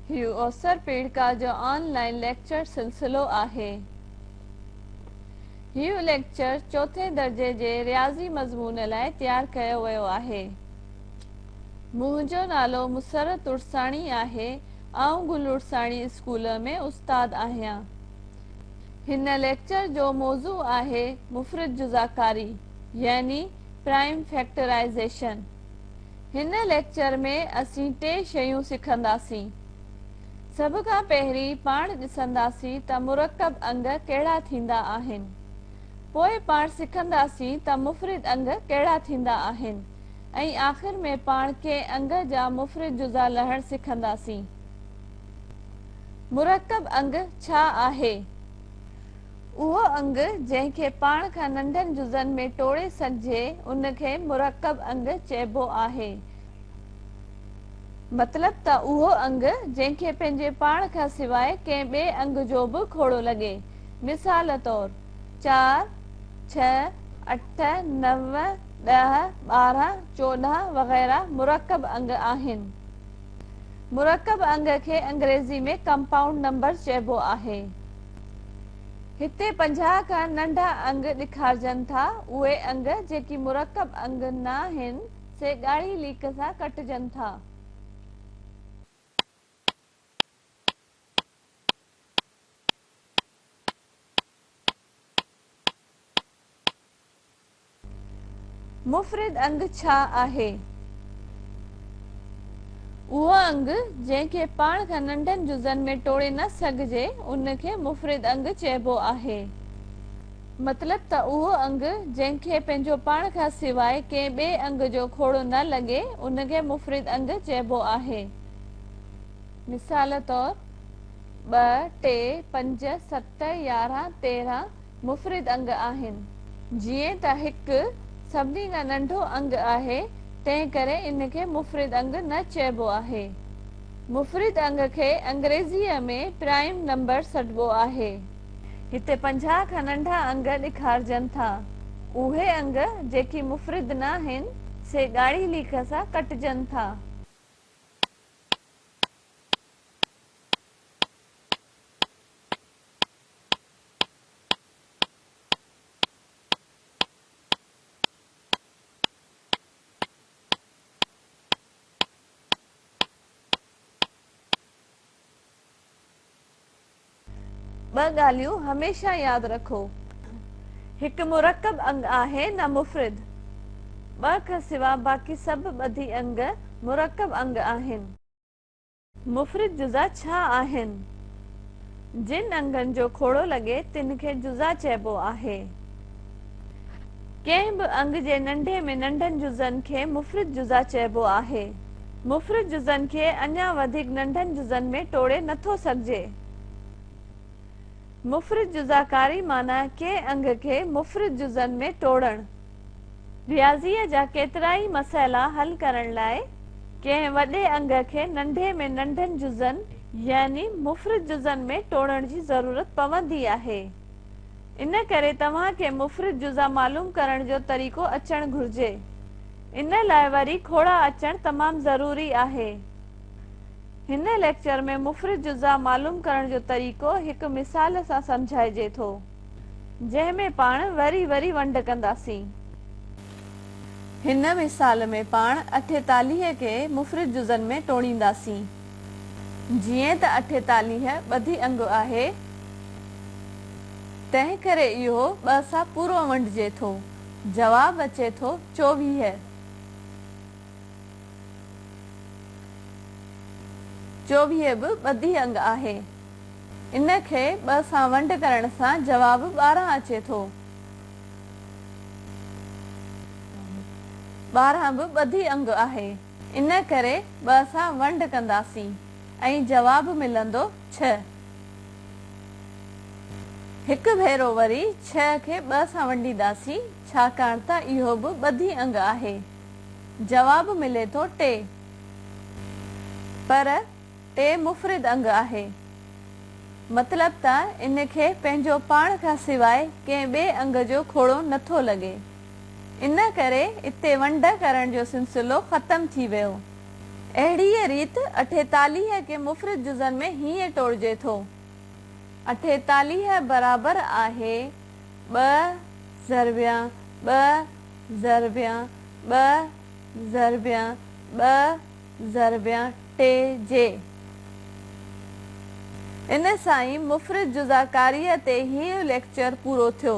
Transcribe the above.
هيء اوسر پيڙهڪا جو آن لائين ليڪچر سلسلو آهي. هيء ليڪچر چوٿين درجي جي رياضي مضمون لاء تيار ڪيو ويو آهي. منهنجو نالو مسرت عرساڻي آهي. آئون گل عرساڻي اسڪول ۾ استاد آهيان. هن ليڪچر جو موضوع آهي مفرد جزاڪاري يعني پرائم فيڪٽرائيزيشن. هن ليڪچر ۾ اسين ٽي شيون سکنداسين. سڀ کان پهرين پاڻ ڏسنداسين ته مرڪب انگ ڪهڙا ٿيندا آهن. پوء پاڻ سکنداسين ته مفرد انگ ڪهڙا ٿيندا آهن ۽ آخر ۾ پاڻ ڪنهن انگ جا مفرد جزا لهڻ سکنداسين. مرڪب انگ ڇا آهي؟ اهو انگ جنهن کي پاڻ کان ننڍن جزن ۾ ٽوڙي سگهجي ان کي مرڪب انگ چئبو آهي. مطلب ته اهو انگ جنهن کي پنهنجي پاڻ کان سواء ڪنهن ٻئي انگ جو به کوڙو لڳي. مثال طور، چار، ڇهه، اٺ، نو، ڏهه، 12، 14 وغيره مرڪب انگ آهن. مرڪب انگ کي انگريزي ۾ ڪمپائونڊ نمبر چئبو آهي. هتي 50 کان ننڍا انگ ڏيکارجن ٿا. اهي انگ جيڪي مرڪب انگ ناهن سي ڳاڙهي ليڪ سان ڪٽجن ٿا. مفرد انگ ڇا آهي؟ اهو انگ جنهن کي پاڻ کان ننڍن جزن ۾ ٽوڙي نه سگهجي ان کي مفرد انگ چئبو آهي. مطلب ته اهو انگ جنهن کي پنهنجو پاڻ کان سواء ڪنهن ٻئي انگ جو کوڙو نه لڳي ان کي مفرد انگ چئبو آهي. مثال طور، 2، 3، 5، 7، 11، 13. مفرد انگ آهن. جيئن ته هڪ سڀني کان ننڍو انگ آهي، تنهن ڪري ان کي مفرد انگ نه چئبو آهي. مفرد انگ کي انگريزيء ۾ پرائم نمبر سڏبو آهي. هتي 50 کان ننڍا انگ ڏيکارجن ٿا. اهي انگ جيڪي مفرد ناهن، سي ڳاڙهي ليڪ سان ڪٽجن ٿا. ٻه ڳالهيون هميشه ياد رکو. هڪ مرڪب انگ آهي نه مفرد. ٻه کان سوا باقي سڀ ٻڌي انگ مرڪب انگ آهن. مفرد جزا ڇا آهن؟ جن انگن جو کوڙو لڳي تن کي جزا چئبو آهي. ڪنهن به انگ جي ننڍي ۾ ننڍن جزن کي مفرد جزا چئبو آهي. مفرد جزن کي اڃا وڌيڪ ننڍن جزن ۾ ٽوڙي نٿو سگهجي. مفرد جزاڪاري معنيٰ ڪنهن انگ کي مفرد جزن ۾ ٽوڙڻ. رياضيء جا ڪيترائي مسئلا حل ڪرڻ لاء ڪنهن وڏي انگ کي ننڍي ۾ ننڍن جزن يعني مفرد جزن ۾ ٽوڙڻ جي ضرورت پوندي آهي. ان ڪري توهان کي مفرد جزا معلوم ڪرڻ جو طريقو اچڻ گهرجي. ان لاء وري کوڙا اچڻ تمام ضروري آهي. هن ليڪچر ۾ مفرد جزا معلوم ڪرڻ جو طريقو هڪ مثال سان سمجهائجي ٿو. جنهن ۾ پاڻ وري وري ونڊ ڪنداسين. هن مثال ۾ پاڻ 48 کي مفرد جزن ۾ ٽوڙينداسين. جيئن ته 48 ٻڌي انگ آهي، تنهن ڪري اهو ٻه سان پورو ونڊجي ٿو. جواب اچي ٿو 24. 24 به ٻڌي انگ آهي. ان کي ٻه سان ونڊ ڪرڻ سان جواب 12 اچي ٿو. 12 به ٻڌي انگ آهي. ان ڪري ٻه سان ونڊ ڪنداسين ۽ جواب ملندو 6. هڪ ڀيرو وري 6 کي ٻه سان ونڊينداسين ڇاڪاڻ ته اهو به ٻڌي انگ آهي. جواب ملي ٿو 3. پر 3 مفرد انگ آهي. مطلب ته ان کي پنهنجو پاڻ کان سواء ڪنهن ٻئي انگ جو کوڙو نٿو لڳي. ان ڪري اتي ونڊ ڪرڻ جو سلسلو ختم ٿي ويو. اهڙيء ريت 48 کي مفرد جزن ۾ هيئن ٽوڙجي ٿو. 48 برابر آهي ٻه ضربيان ٻه ضربيان ٻه ضربيان ٻه ضربيان ٽي جي. ان سان ئي مفرد جزاڪاريء تي هيء ليڪچر پورو ٿيو.